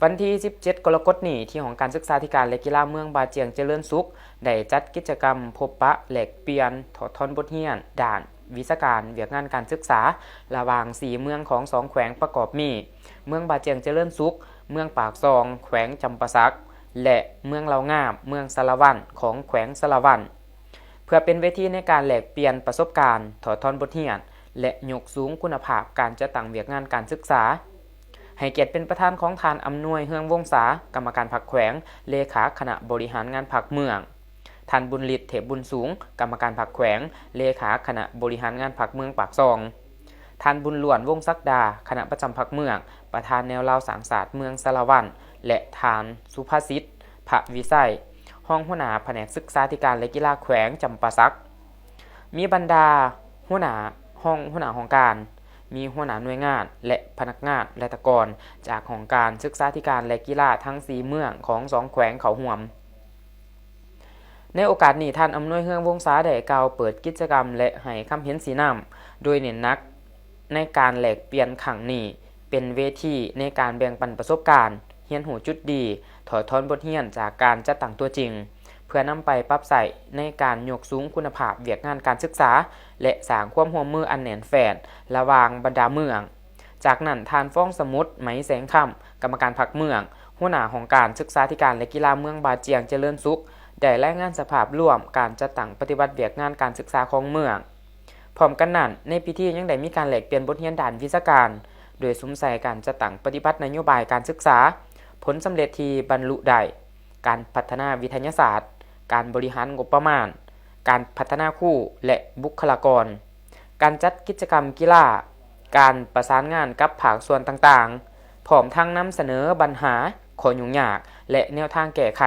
ວັນທີສິບເຈັດ ກໍລະກົດນີ້ ທີ່ຫ້ອງການສຶກສາທິການ ແລະ ກິລາເມືອງບາຈຽງຈະເລີນສຸກ ໄດ້ຈັດກິດຈະກຳພົບປະແລກປ່ຽນຖອດຖອນບົດຮຽນດ້ານວິຊາການວຽກງານການສຶກສາ ລະຫວ່າງສີ່ເມືອງຂອງສອງແຂວງປະກອບມີ ເມືອງບາຈຽງຈະເລີນສຸກ, ເມືອງປາກຊ່ອງ ແຂວງຈຳປາສັກ ແລະ ເມືອງເລົ່າງາມ ເມືອງສາລະວັນ ຂອງແຂວງສາລະວັນ. ເພື່ອເປັນເວທີໃນການແລກປ່ຽນປະສົບການ, ຖອດຖອນບົດຮຽນ ແລະ ຍົກສູງຄຸນນະພາບການຈັດຕັ້ງວຽກງານການສຶກສາ. ໃຫ້ກຽດເປັນປະທານຂອງທ່ານ ອຳນວຍ ເຮືອງວົງສາ, ກຳມະການພັກແຂວງ, ເລຂາຄະນະບໍລິຫານງານພັກເມືອງ, ທ່ານ ບຸນລິດ ເທບບຸນສູງ, ກຳມະການພັກແຂວງ, ເລຂາຄະນະບໍລິຫານງານພັກເມືອງປາກຊ່ອງ, ທ່ານ ບຸນລ້ວນ ວົງສັກດາ, ຄະນະປະຈຳພັກເມືອງ, ປະທານແນວລາວສ້າງຊາດເມືອງສາລະວັນ ແລະ ທ່ານ ສຸພະສິດ ພະວິໄສ, ຮອງຫົວໜ້າພະແນກສຶກສາທິການ ແລະ ກິລາແຂວງຈຳປາສັກ. ມີບັນດາຫົວໜ້າ, ຮອງຫົວໜ້າຫ້ອງການ, ມີຫົວໜ້າໜ່ວຍງານ ແລະ ພະນັກງານລັດຖະກອນຈາກຫ້ອງການສຶກສາທິການ ແລະ ກິລາທັງສີ່ເມືອງຂອງສອງແຂວງເຂົ້າຮ່ວມ. ໃນໂອກາດນີ້, ທ່ານ ອຳນວຍ ເຮືອງວົງສາ ໄດ້ກ່າວເປີດກິດຈະກຳ ແລະ ໃຫ້ຄຳເຫັນຊີ້ນຳ, ໂດຍເນັ້ນໜັກໃນການແລກປ່ຽນຄັ້ງນີ້ ເປັນເວທີໃນການແບ່ງປັນປະສົບການ, ຮຽນຮູ້ຈຸດດີ, ຖອດຖອນບົດຮຽນຈາກການຈັດຕັ້ງຕົວຈິງ, ເພື່ອນຳໄປປັບໃຊ້ໃນການຍົກສູງຄຸນນະພາບວຽກງານການສຶກສາ ແລະ ສ້າງຄວາມຮ່ວມມືອັນແໜ້ນແຟ້ນລະຫວ່າງບັນດາເມືອງ. ຈາກນັ້ນ, ທ່ານ ຟອງສະໝຸດ ໄໝແສງຄຳ, ກຳມະການພັກເມືອງ, ຫົວໜ້າຫ້ອງການສຶກສາທິການ ແລະ ກິລາເມືອງບາຈຽງຈະເລີນສຸກ, ໄດ້ລາຍງານສະພາບລວມການຈັດຕັ້ງປະຕິບັດວຽກງານການສຶກສາຂອງເມືອງ. ພ້ອມກັນນັ້ນ, ໃນພິທີຍັງໄດ້ມີການແລກປ່ຽນບົດຮຽນດ້ານວິຊາການ, ໂດຍສຸມໃສ່ການຈັດຕັ້ງປະຕິບັດນະໂຍບາຍການສຶກສາ, ຜົນສຳເລັດທີ່ບັນລຸໄດ້, ການພັດທະນາວິທະຍາສາດ, ການບໍລິຫານງົບປະມານ, ການພັດທະນາຄູ ແລະ ບຸກຄະລາກອນ, ການຈັດກິດຈະກຳກິລາ, ການປະສານງານກັບພາກສ່ວນຕ່າງໆ, ພ້ອມທັງນຳສະເໜີບັນຫາ, ຂໍ້ຫຍຸ້ງຍາກ ແລະ ແນວທາງແກ້ໄຂ,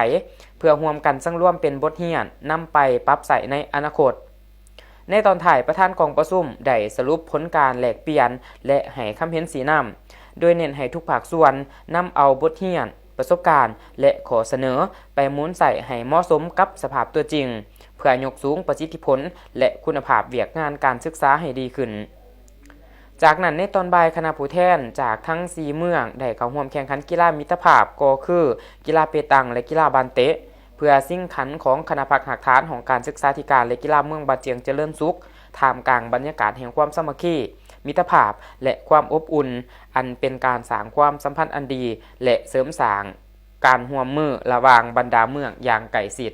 ເພື່ອຮ່ວມກັນສັງລວມເປັນບົດຮຽນນຳໄປປັບໃຊ້ໃນອະນາຄົດ. ໃນຕອນທ້າຍ, ປະທານກອງປະຊຸມໄດ້ສະຫຼຸບຜົນການແລກປ່ຽນ ແລະ ໃຫ້ຄຳເຫັນຊີ້ນຳ, ໂດຍເນັ້ນໃຫ້ທຸກພາກສ່ວນນຳເອົາບົດຮຽນ, ປະສົບການ ແລະ ຂໍ້ສະເໜີໄປໝູນໃຊ້ໃຫ້ເໝາະສົມກັບສະພາບຕົວຈິງ, ເພື່ອຍົກສູງປະສິດທິຜົນ ແລະ ຄຸນນະພາບວຽກງານການສຶກສາໃຫ້ດີຂຶ້ນ. ຈາກນັ້ນ, ໃນຕອນບ່າຍ, ຄະນະຜູ້ແທນຈາກທັງສີ່ເມືອງໄດ້ເຂົ້າຮ່ວມແຂ່ງຂັນກິລາມິດຕະພາບ, ກໍຄືກິລາເປຕັງ ແລະ ກິລາບານເຕະ, ເພື່ອຊິງຂັນຂອງຄະນະພັກຮາກຖານຫ້ອງການສຶກສາທິການ ແລະ ກິລາເມືອງບາຈຽງຈະເລີນສຸກ, ທ່າມກາງບັນຍາກາດແຫ່ງຄວາມສາມັກຄີ ມິດຕະພາບ ແລະ ຄວາມອົບອຸ່ນ, ອັນເປັນການສ້າງຄວາມສຳພັນອັນດີ ແລະ ເສີມສ້າງການຮ່ວມມືລະຫວ່າງບັນດາເມືອງຢ່າງໃກ້ຊິດ.